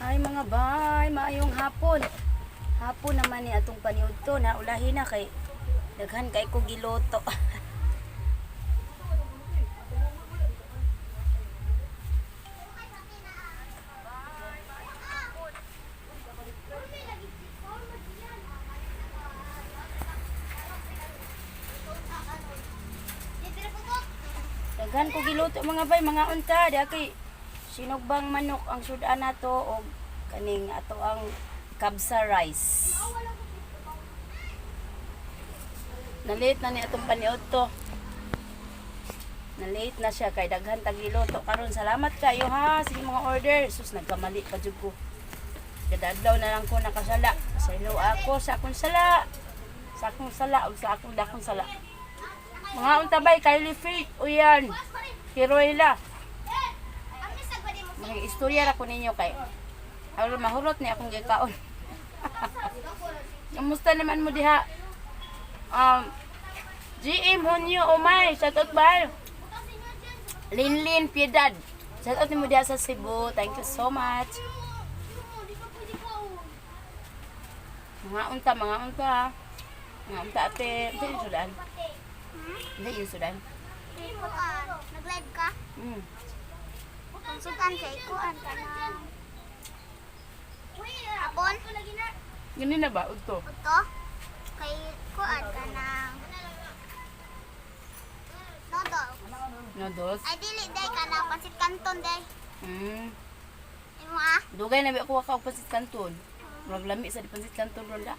Ay mga bay, maayong hapon. Hapon naman ni atong paniudto na ulahi na kay daghan kay ko giluto. Daghan ko giluto mga bay, mga unta, di kay sinugbang manok ang sudan nato og kaning ato ang kabsa rice. Nalit na ni atong paniudto. Na-late na siya kay daghan tag giluto karon. Salamat kayo ha sa inyong mga order. Sus, nagkamali pa jud ko. Kadadlaw na lang ko nakasala. Pasaylo ako sa akong sala. Sa akong sala ug sa akong dakong sala. Mga unta bay, Kylie Faith, uyan. Kiroyla. Mga istorya ra ko ninyo kay aron mahurot ni akong gikaon. Kamusta naman mo diha? GM Honyo Umay, shout out ba? Linlin Piedad. Shout out nimo diha sa Cebu. Thank you so much. Mga unta, mga unta. Mga unta ate. Hindi yung sudan. Hindi yung sudan. Nag-live ka? Mm. Konsultan kay kuan ka na. Hapon? Ganun na ba? Udto. Uto? Kay kuan ka na. Noodles. Noodles. Ay dili day ka na pansit canton day. Imo ah. Dugay na ba ako ka og pansit canton. Murag lami sa di pansit canton ron da.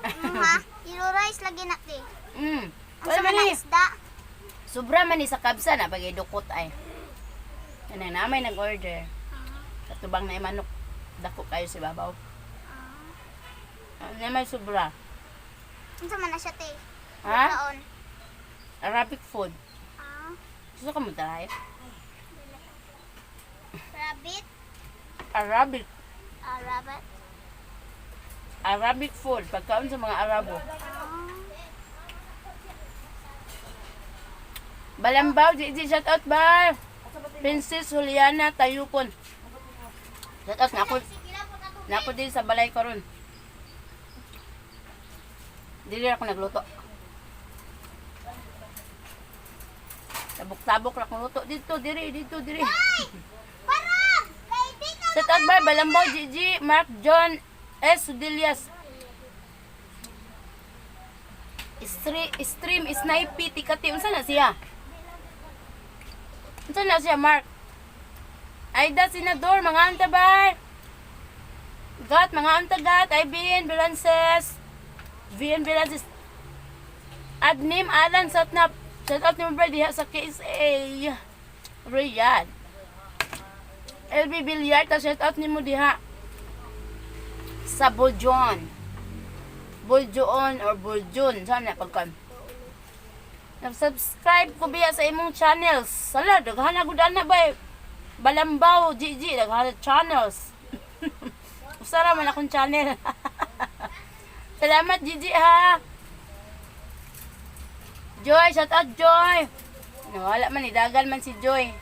Imo ha. Yellow rice lagi na te. Ang Wala sama man na ni. isda. Sobra man ni sa kabsa na bagay dukot ay. Kanang namay nag-order. Katubang na manok dako kayo si babaw. Ano may sobra? Ang sama na siya te. Ha? Kaon. Arabic food. Ah, Gusto ka mo try? rabbit. Arabic. Ah, rabbit. Arabic food. Pagkaon sa mga Arabo. Balambaw, GG, shout out ba? Princess Juliana Tayupon. Shout out na ako. Na ako din sa balay karon. Dili ako nagluto. Tabok-tabok ra akong luto dito, diri, dito, diri. Parang! Kay di ka Shout out ba? Balambaw, GG, Mark John S. Sudilias. Stream, stream Snipey Tikati. Unsa na siya? Unsa na siya, Mark? Aida Senador, mga antabay. Gat, mga antagat. Ibn Belances. VN Belances. Adnim Alan Satnap. Shout out ni mo diha sa KSA. Riyadh. LB Villarta, shout out nimo diha. Sa Buljon. Buljon or Buljun. Saan na pagkan? Nag-subscribe ko biya sa imong channels. Sala, daghan na gud ana bay. Balambaw, GG, daghan na channels. Usara man akong channel. Salamat, GG ha. Joy, shout out Joy. Nawala man, idagal man si Joy.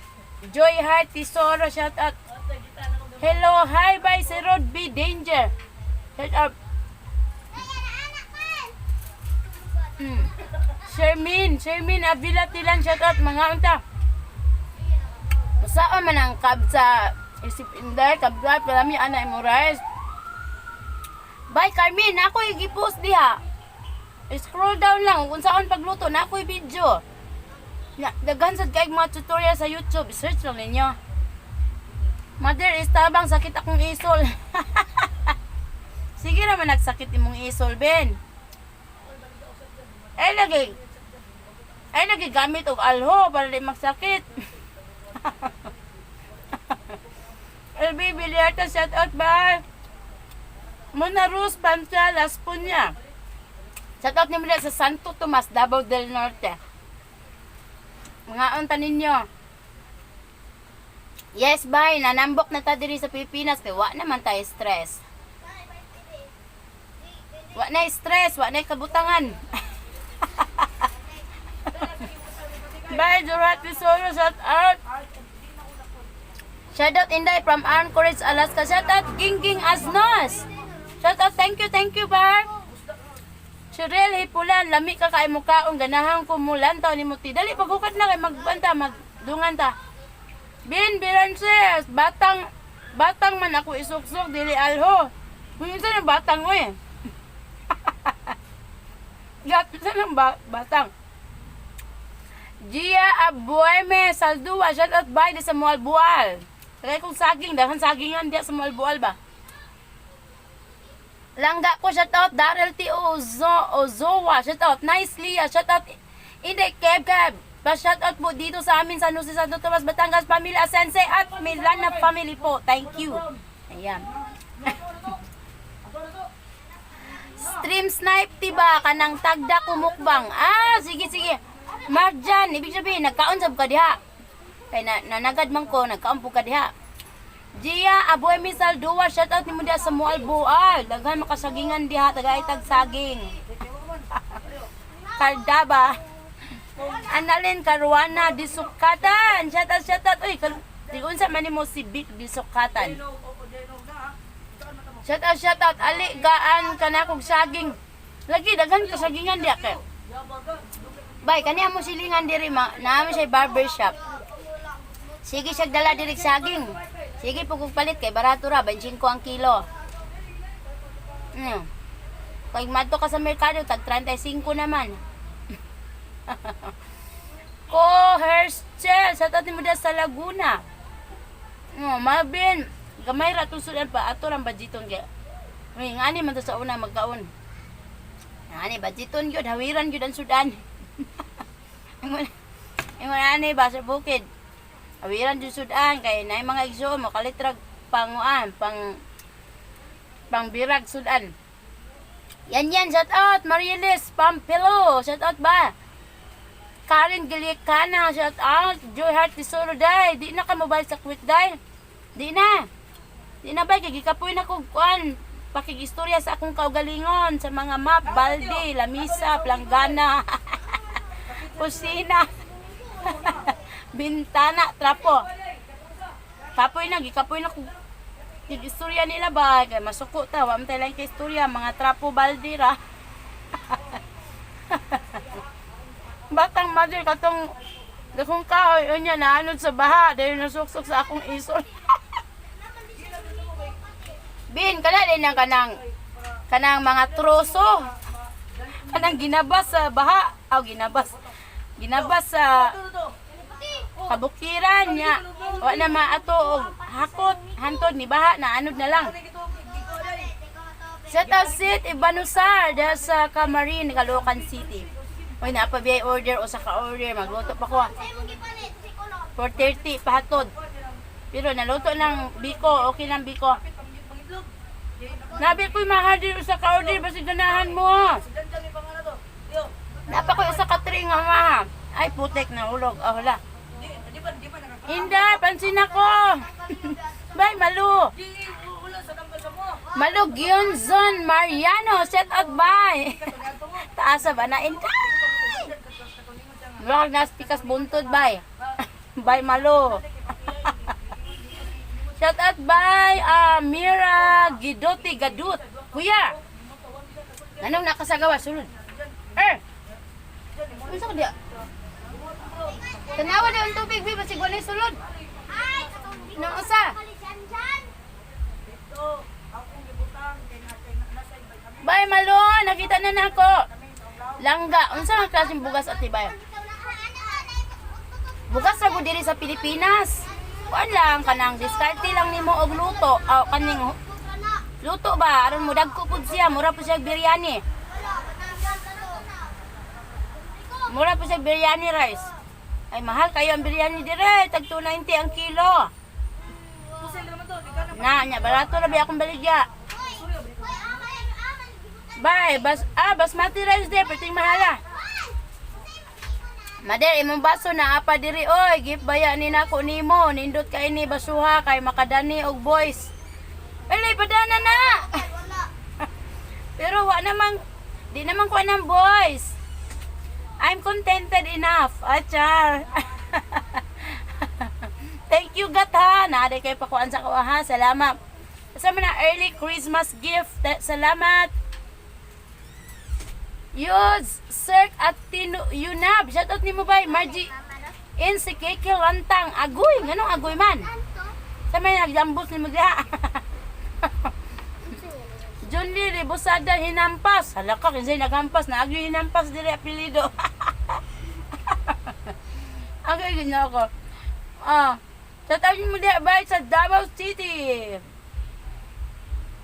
Joy Heart Tesoro, shout out. Hello, hi, bye, si Rod B. Danger. Shout out. Shermin, Shermin Avila Tilan, shout out, mga unta. Saan man ang kabsa isip inday, kabsa, palami ana imo rice. Bye, Carmen, ako i-post diha. Scroll down lang kung saan pagluto na ako'y video. Na, daghan sad kay mga tutorial sa YouTube, search lang ninyo. Mother is tabang sakit akong isol. Sige naman nagsakit imong isol, Ben. Ay lagi. Ay lagi gamit og alho para di magsakit. LB Villarta, shout out ba? Muna Rose Pancha, Las Punya. Shout out nimo sa Santo Tomas, Davao del Norte. Mga unta ninyo. Yes, bye. Nanambok na ta diri sa Pilipinas kay wa naman tayo stress. Wa na stress, wa na kabutangan. Bye, Durat Tesoro, shout out. Shout out, Inday, from Anchorage, Alaska. Shout out, Gingging Asnos. Shout out, thank you, Bar. Cheryl Hipulan, lami ka kay mukaon, ganahan ko mo lantaw ni Muti. Dali, paghukat na kay magbanta, magdungan ta. Bin Biranses, batang batang man ako isuksok dili alho. Kung unsa nang batang oy. Gat sa nang batang. Gia Abueme Saldua, shout out by di sa Mualbual. Tagay kong saging, daghan sagingan diya sa Mualbual ba. Langga ko, shout out Daryl T. Ozo, Ozowa, shout out Nice Leah, shout out Inday Keb Keb. Pa shout out po dito sa amin sa Nusi Santo Tomas, Batangas, Pamilya Sensei at Milana family po. Thank you. Ayan. Stream snipe, tiba kanang tagda kumukbang. Ah, sige sige. Marjan, ibig sabihin nagkaon sab ka diha. Kay na, nanagad man ko, nagkaon po ka diha. Gia Aboy Misal Dua, shout out nimo diha sa Mualbual. Daghan makasagingan diha, tagay tag saging. Cardaba. Annalyn Caruana Disukatan. Shout out, shout out. Uy, di unsa man nimo si Vic Disukatan. Shout out, shout out. Ali, gaan ka na kog saging. Lagi, daghan ka sagingan diha kay. Bay, kaniya mo silingan diri ma. Naami siya barber shop. Sige siya dala diri saging. Sige po kung palit kay barato ra 25 ang kilo. Kay madto ka sa merkado tag 35 naman. Ko Herschel, sa tati mo sa Laguna. No, Marvin, gamay ra tong sudan pa ato rang budgeton kay. Uy, ngani man to sa una magkaon. Ngani budgeton gyud, hawiran gyud ang sudan. Ingon ingon ani ba sa bukid. Hawiran gyud sudan kay naay mga igsoon makalitrag panguan, pang pangbirag sudan. Yan yan, shout out Marielis Pampilo, shout out ba? Karen Gilicana, shout out. Joy Heart Tesoro, day. Di na ka mobile sa quick, day. Di na. Di na ba, kay gikapoy na kog kuan. Pakigistorya sa akong kaugalingon sa mga map, balde, lamisa, planggana, kusina, bintana, trapo. Kapoy na, gikapoy na kog istorya nila ba? Kay masuko ta, wa man tay laing kay istorya, mga trapo balde ra. Batang mother katong dakong kahoy unya naanod sa baha dahil nasuksok sa akong isol. Bin kana din ang kanang kanang mga troso. Kanang ginabas sa baha, aw ginabas. Ginabas sa kabukiran niya. Wa na maato og hakot hantod ni baha na anod na lang. Shout out Sid Ibanusar dahil sa Camarin, Caloocan City. Uy, napabiyay order o sa ka-order. Magluto pa ko. Sa imong gipalit, si Kulo. 4:30 pahatod. Pero naluto ng biko. Okay ng biko. Nabi ko'y mahal sa ka-order. Basta ganahan mo. Napa ko sa katri nga ma. Ay, putek na ulog. Oh, hala. Inday, pansin ako. Bye, Malu. Malu Gyonzon Mariano, set out bye. Taasa ba na Inday? Wag nas pikas buntod bye. Bye, Malu. Shout out by Mira Gidotti Gadut. Kuya. Anong nakasagawa sulod? Eh. Unsa ko diya? Tanawa na ang tubig, bi, basig walay sulod. Ay, katong Nang usa. Kalijan-jan. Bye, Malo. Nakita na nako. Langga. Unsa ang klaseng bugas at bay? Ikaw na ana ana. Bugas ra gud diri sa Pilipinas. Kuan lang kanang diskarte lang nimo og luto. Aw kaning luto ba aron mo dagko pud siya, mura pud siya biryani. Mura pud siya biryani rice. Ay mahal kayo ang biryani dire, tag 290 ang kilo. Na, nya barato ra ba akong baligya. Bye, bas ah basmati rice de, perting mahala. Mader, imong baso na apa diri oy, gift baya ni nako nimo, nindot kay ni basuha kay makadani og boys. Eli padana na. Pero wa namang di naman ko ng boys. I'm contented enough. Achar. Thank you. you, Gat, ha. Naa kay pakuan sa ko, ha. Salamat. Sa na early Christmas gift. Salamat. Yos, Sir at Tino Yunab. Shout out nimo bay Margie in si Keke Lantang. Agoy, nganong agoy man? Sa may naglambos ni diha. John Lee Rebusada hinampas. Hala ka, kinsay naghampas na agyo hinampas diri apelyido. Agay ganyan ako. Ah, shout out mo diha bay sa Davao City.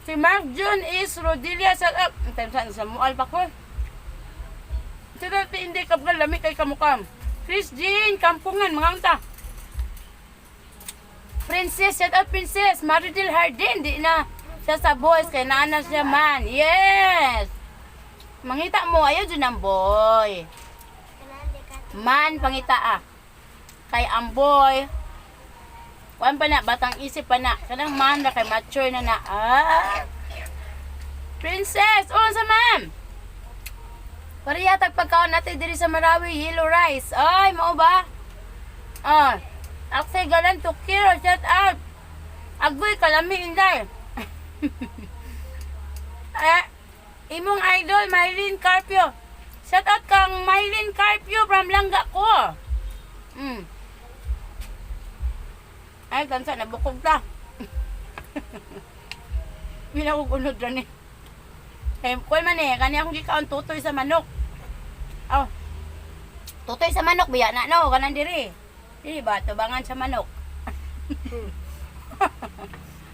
Si Mark June is Rodilia, shout out. Ang time sa Mual pa ko. Shout out hindi kapgal lami kay kamukam. Chris Jean Kampungan, mga unta. Princess, shout out Princess. Maridel Hardin, di na siya sa boys, kay naa na siya man. Yes! Mangita mo, ayaw dyan ang boy. Man, pangita ah. Kay ang boy, kuan pa na, batang isip pa na. Kanang man na, kay mature na na. Ah! Princess! Oh, sa ma'am! Pareha tag pagkaon natin diri sa Marawi, yellow rice. Ay, mao ba? Ah. Aksay galan to kiro, shout out. Agoy kalami inday. Eh, imong idol Mylene Carpio. Shout out kang Mylene Carpio from Langga ko. Ay, tansa nabukog ta. Wala ko unod ra ni. Eh, kuwan man eh, kani akong gikaon tutoy sa manok. Oh. Tutoy sa manok biya na no, kanan diri. Diri ba tubangan sa manok.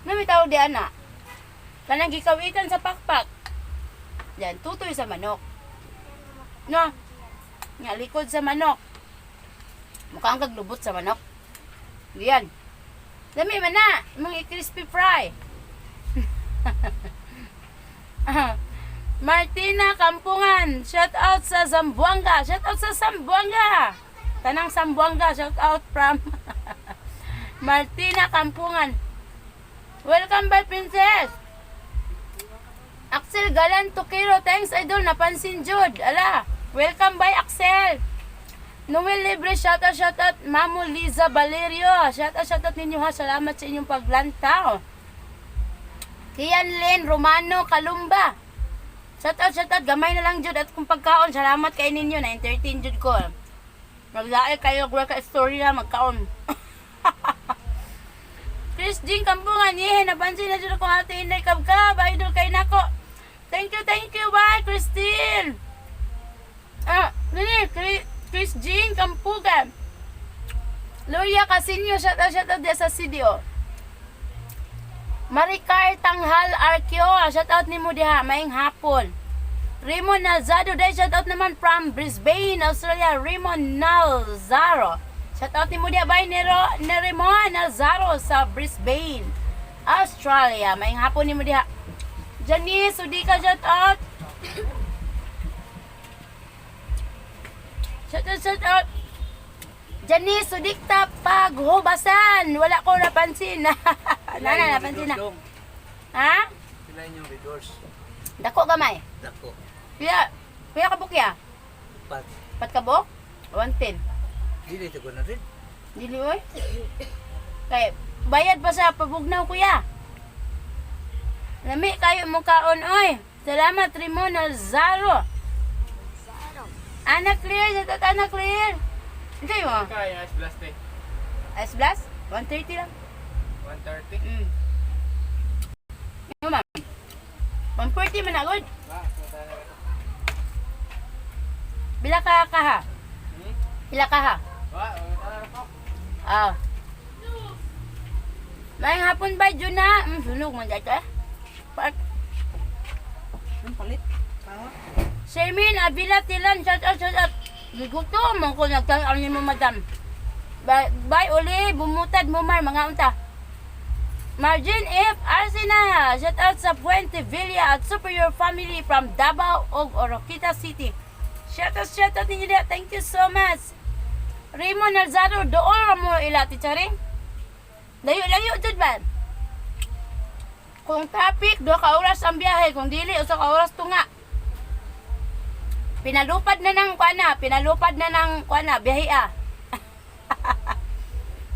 Nami tawag di ana. Kanang gikawitan sa pakpak. Yan, tutoy sa manok. No. Nga likod sa manok. Mukha ang kaglubot sa manok. Yan. Dami man na, mga crispy fry. Martina Kampungan, shout out sa Zamboanga. Shout out sa Zamboanga. Tanang Zamboanga, shout out from Martina Kampungan. Welcome back, Princess. Axel Galan Tukiro, thanks idol, napansin jud. Ala, welcome by Axel. Noel Libre, shout out, shout out. Mamo Liza Valerio, shout out ninyo ha. Salamat sa inyong paglantaw. Kian Lynn Romano Kalumba. Shout out, shout out. Gamay na lang jud at kung pagkaon, salamat kay ninyo. Na-entertain jud ko. Maglae kayo, work story na magkaon. Chris Jean Kampungan, yeah, napansin na jud ako ate Inday Kabkab. Idol kay nako. Thank you. Bye, Christine. Ah, nini, Chris Jean Kampugan. Luya Casinio, shout out diya sa CDO. Maricar Tanghal Arkio, shout out nimo diha, maayong hapon. Raymond Nalzado, dahil shout out naman from Brisbane, Australia, Raymond Nalzaro. Shout out nimo diha, bye Nero, ni Raymond Nalzaro sa Brisbane, Australia. Maayong hapon nimo diha. Janice, Udika, shout out. Shout out, shout out. Janice, Sudikta, paghubasan. Wala ko napansin. Nana, napansin na. Ha? Sila inyong resource. Dako gamay. Dako. Kuya, kuya kabuk ya? Pat. Pat kabuk? 110. Dili ito ko na rin. Dili oy. Kay bayad pa sa pabugnaw kuya. Lami kayo mo kaon oy. Salamat Ramon Alzaro. Ana Clear, sa tata Ana Clear. Hindi mo. Kaya, ice blast eh. Ice blast? 130 lang. 130. Ano ma'am? 140 man agad. Ba, punta na ito. Bila ka kaha? Hmm? Pila ka ha? Ba, punta na ito. Ah. May hapon ba, Juna? Sunog man dito eh. Pak. Ang palit. Shermin Avila Tilan, shout out, shout out. Gigutom man ko nagtanaw ni mo, madam. Bye, bye uli, bumutad mo mar, mga unta. Margin F. Arsena, shout out sa Puente Villa at Superior Family from Davao ug Oroquita City. Shout out ninyo diha. Thank you so much. Raymond Alzado, dool ra mo ila, Teacher. Layo-layo jud ba? Kung traffic, 2 ka oras ang biyahe. Kung dili, 1 ka oras tunga. Pinalupad na ng kuana, pinalupad na ng kuana, biyahe ah.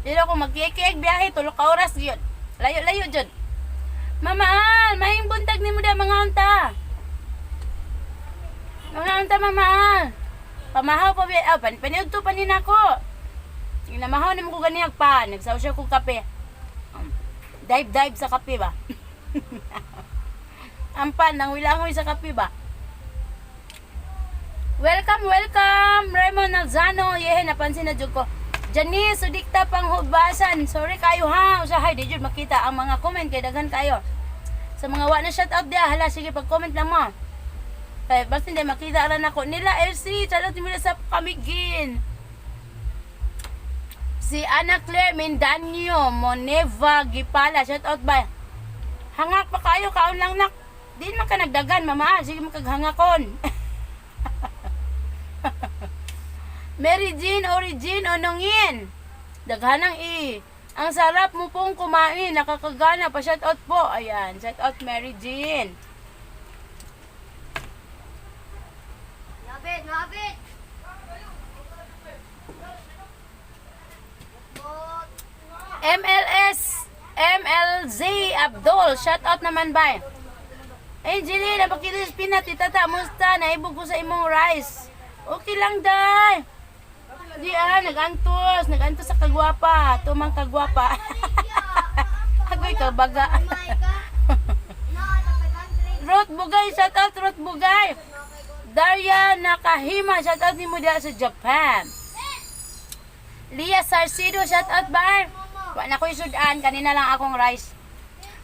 Pero kung magkikig biyahe, 3 ka oras yun. Layo-layo jud. Mama Al, mahing buntag nimo da mga unta. Mga unta, Mama Al. Pamahaw pa bi, ah, paniudto pa ni nako. Ginamahaw nimo ko ganihag pa, nagsaw siya kog kape. Dive dive sa kape ba? Ampan nang wilangoy sa kape ba? Welcome, welcome! Raymond Alzano, yehe, napansin na jud ko. Janice, sudikta pang hubasan. Sorry kayo ha. Usahay, di jud makita ang mga comment kay daghan kayo. Sa mga wa na shout out dia, hala sige pag-comment lang mo. Kay basta hindi makita ra nako nila LC, shout out nila sa Kamigin. Si Ana Claire Mindanio, Moneva Gipala, shout out ba? Hangak pa kayo, kaon lang nak. Di man ka nagdagan, mama. Sige makaghangakon. Mary Jean Origin Onongin. Daghanang i. Ang sarap mo pong kumain. Nakakagana pa. Shout out po. Ayan. Shout out Mary Jean. Nabit, nabit. Bot. MLS MLZ Abdul. Shout out naman ba? Angeline, napakilis pinat. Tita, musta? Naibog ko sa imong rice. Okay lang, day. Di ah, nagantos. Nagantos sa kagwapa. Tumang kagwapa. Agoy kabaga. My God. No, 500. Ruth Bugay, shout out Ruth Bugay. Daria Nakahima, shout out nimo diha sa Japan. Lia Sarcido, shout out bar. Wa na ko'y sudan, kanina lang akong rice.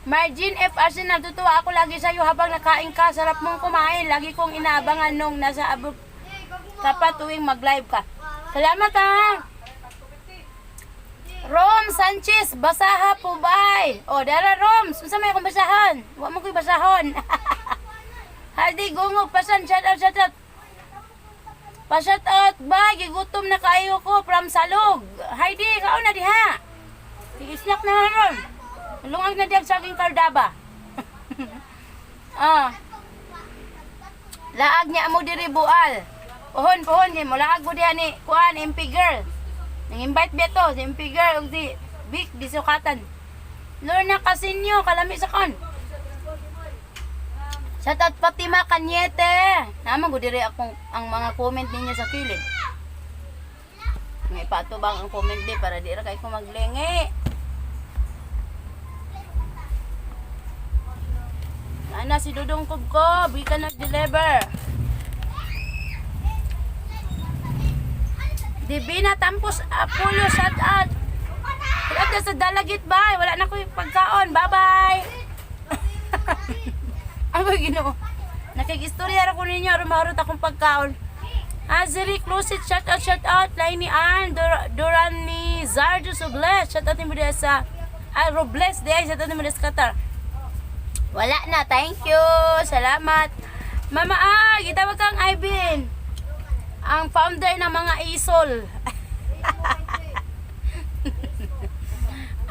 Margin F. Arsenal, tutuwa ako lagi sa'yo habang nakain ka. Sarap mong kumain. Lagi kong inaabangan nung nasa abroad ka pa tuwing mag-live ka. Salamat ha! Rom Sanchez, basaha po bay. O, dara Rom, unsa may akong basahan? Wa mo ko'y basahon. Hardy Gungog, pasan, shout out, shout out. Pa-shout out, bay, gigutom na kaayo ko from Salog. Heidi, kaon na diha. Sige, snack na ron. Lungag na diha sa aking kardaba. Ah. Laag niya mo diri bual. Pohon, pohon, kay mo laag mo diha ni kuan MP girl. Nang invite biya to, si MP girl ug si Vic di sukatan. Lorna Casinyo, kalami sa kon. Shout out Fatima Cañete. Naman gud diri akong ang mga comment ninyo sa kilid. Nga ipatubang ang comment di para di ra kay ko maglingi. Ana si Dudong Kubkob, we cannot deliver. Divina Tampos Apollo, shout out. Shout out na sa Dalagit, bye. Wala na ko yung pagkaon. Bye-bye. Ang Ginoo. Nakikistorya ra ko ninyo aron maharot akong pagkaon. Azeri Closet, shout out, shout out. Laini Ann, Duran ni Zardo Subles, shout out ni mo diha sa ah, Robles, diha, shout out ni mo diha sa Qatar. Wala na, thank you. Salamat. Mama ah, gitawag kang Ivan. Ang founder ng mga isol.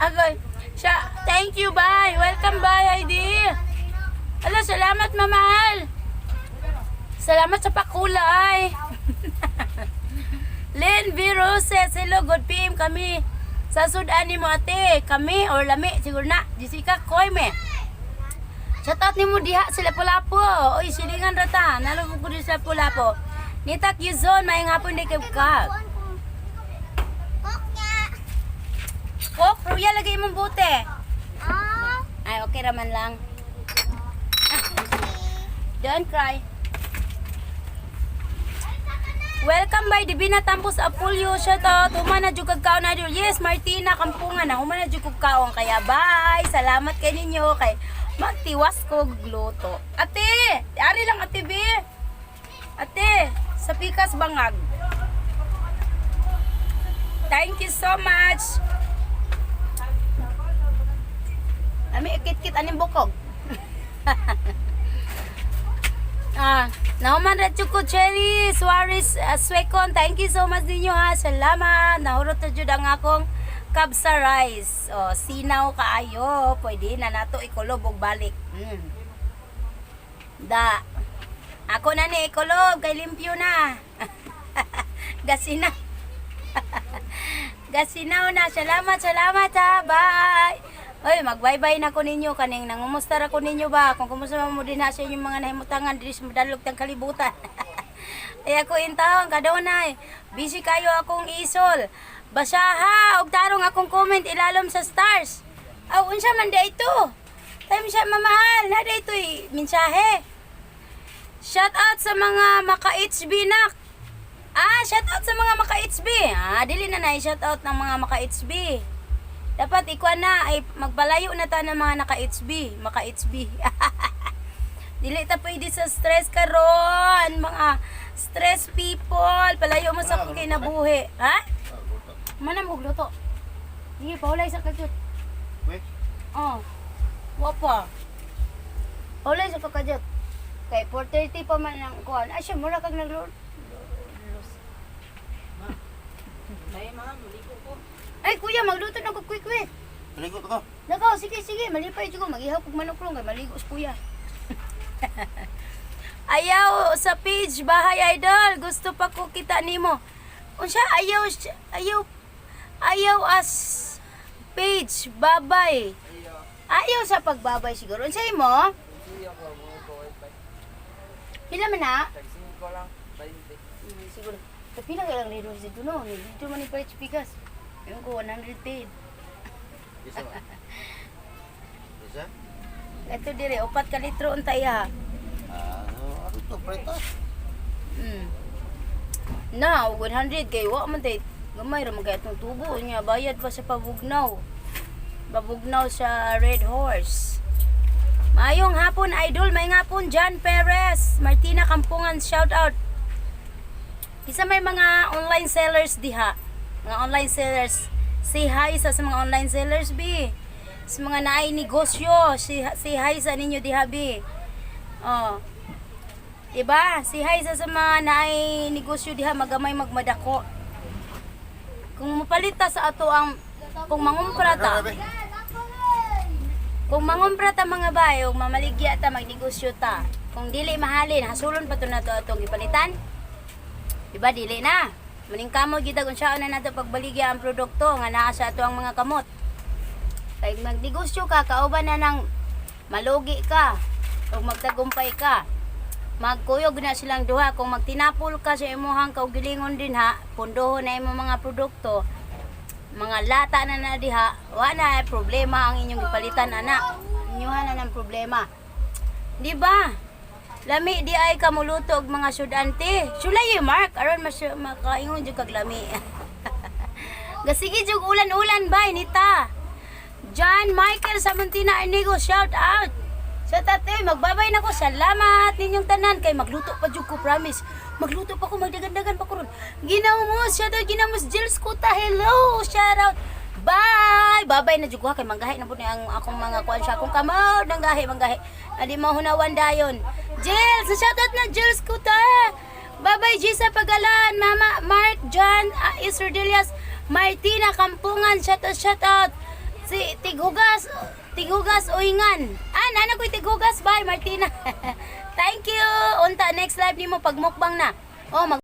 Agoy. Siya, thank you, bye. Welcome, bye, Heidi. Ala, salamat, mamahal. Salamat sa pakulay. Lynn V. Roses, hello, good PM kami. Sa sudan ni mo ate, kami or lami, siguro na. Jessica Koime. Shout out nimo diha sa Lapu-Lapu. Oy, silingan rata. Nalubog ko din sa Lapu-Lapu. Nita Quezon, maayong hapon di kay ka. Kuan ko. Kok niya. Coke, Royal lagi imong bote. Ah. Ay, okay raman lang. Don't cry. Welcome by Divina Tampos Apulyo. Shout out. Human na jud kag kaon na Yes, Martina Kampungan na. Human na jud kog kaon kaya bye. Salamat kay ninyo kay magtiwas ko gluto. Ate, ari lang ate B. Ate, sa Pikas Bangag. Thank you so much. Ami kit-kit aning bukog. Ah, nahuman ra jud ko Cherry Suarez Suecon. Thank you so much ninyo ha. Salamat. Nahurot na jud ang akong kabsa rice. Oh, sinaw kaayo. Pwede na nato ikulob og balik. Da. Ako na ni ikulob kay limpyo na. Gasina. Gasinaw na. Salamat, salamat ha. Bye. Oy, mag-bye-bye na ko ninyo kaning nangumusta ra ko ninyo ba kung kumusta man mo din na sa inyong mga nahimutangan diri sa madalog tang kalibutan. Ay ako intawon kadonay. Busy kayo akong isol. Basaha og tarong akong comment ilalom sa stars. Aw unsa man di ito? Time siya mamahal. Na di ito mensahe. Shout out sa mga maka HB nak. Ah, shout out sa mga maka HB. Ah, dili na na shout out ng mga maka HB. Dapat ikuan na ay magpalayo na ta ng mga naka HB, maka HB. Dili ta pwede sa stress karon, mga stress people. Palayo mo sa akong kinabuhi. Ha? Manam og luto. Sige, paulay sa kajut. Wait. Oh. Wa pa. Paulay sa kakajut. Kay 4:30 pa man ang kuan. Ay siya mura kag naglo. Ay, ma'am, maligo ko. Ay kuya, magluto na ko quick quick. Maligo ko. Nakaw, sige sige, malipay jud ko magihaw kog manok ron kay maligo si kuya. Ayaw sa page Bahay Idol, gusto pa ko kita nimo. Unsa ayaw ayaw ayaw as page babay. Ayaw sa pagbabay siguro. Unsa imo? Hindi ako, mga ko wifi. Pila man na? Tag 5 lang, 20. Siguro. Pila ka lang nito dito no. Dito man ni palit sa bigas. Ayun ko 110. Isa ba? Isa? Ito dire 4 ka litro unta iya. Ah, ano to, pretas? Na, 100 kay wa man tay gamay ra man kay atong tubo niya bayad pa sa pabugnaw. Pabugnaw sa Red Horse. Maayong hapon idol, may hapon John Perez, Martina Kampungan, shout out. Isa may mga online sellers diha. Mga online sellers. Say hi sa mga online sellers bi. Sa mga naay negosyo, say hi sa ninyo diha bi. Oh. Diba? Si hi sa mga naay negosyo diha magamay magmadako. Kung mopalit ta sa ato ang kung mangumpra ta. Kung mangumpra ta mga bay og mamaligya ta magnegosyo ta. Kung dili mahalin, hasulon pa to nato atong gipalitan. Diba dili na? Maning kamot kita kung saan na nato pagbaligya ang produkto nga naa sa ato ang mga kamot. Kay magnegosyo ka, kauban na ng malugi ka o magtagumpay ka. Magkuyog na silang duha kung magtinapol ka sa imuhang kaugilingon din ha, pundohon na imong mga produkto, mga lata na na diha, wa na ay problema ang inyong gipalitan ana. Inyuhan na ng problema. Di ba? Lami di ay kamuluto og mga sudante. Sulay Mark aron mas makaingon jud kag lami. Gasige jud ulan-ulan bay nita. John Michael Samontina Arnigo, shout out. Sa tate, magbabay na ko. Salamat ninyong tanan. Kay magluto pa jud ko, promise. Magluto pa ko, magdagandagan pa ko ron. Ginamos, shout out, ginamos, Jill Skuta, hello, shout out. Bye! Babay na jud ko ha, kay manggahi na po ni ang akong mga kuan siya. Akong kamot, nanggahi, manggahi. Adi mahunawan dayon. Jill, sa shout out na Jill Skuta. Babay, Gisa Pagalan, Mama Mark, John, Isrodelias, Martina Kampungan, shout out, shout out. Si Tigugas, Tigugas Uingan. Ah, nana ko'y Tigugas. Bye, Martina. Thank you. Unta, next live nimo pag mukbang na. Oh, mag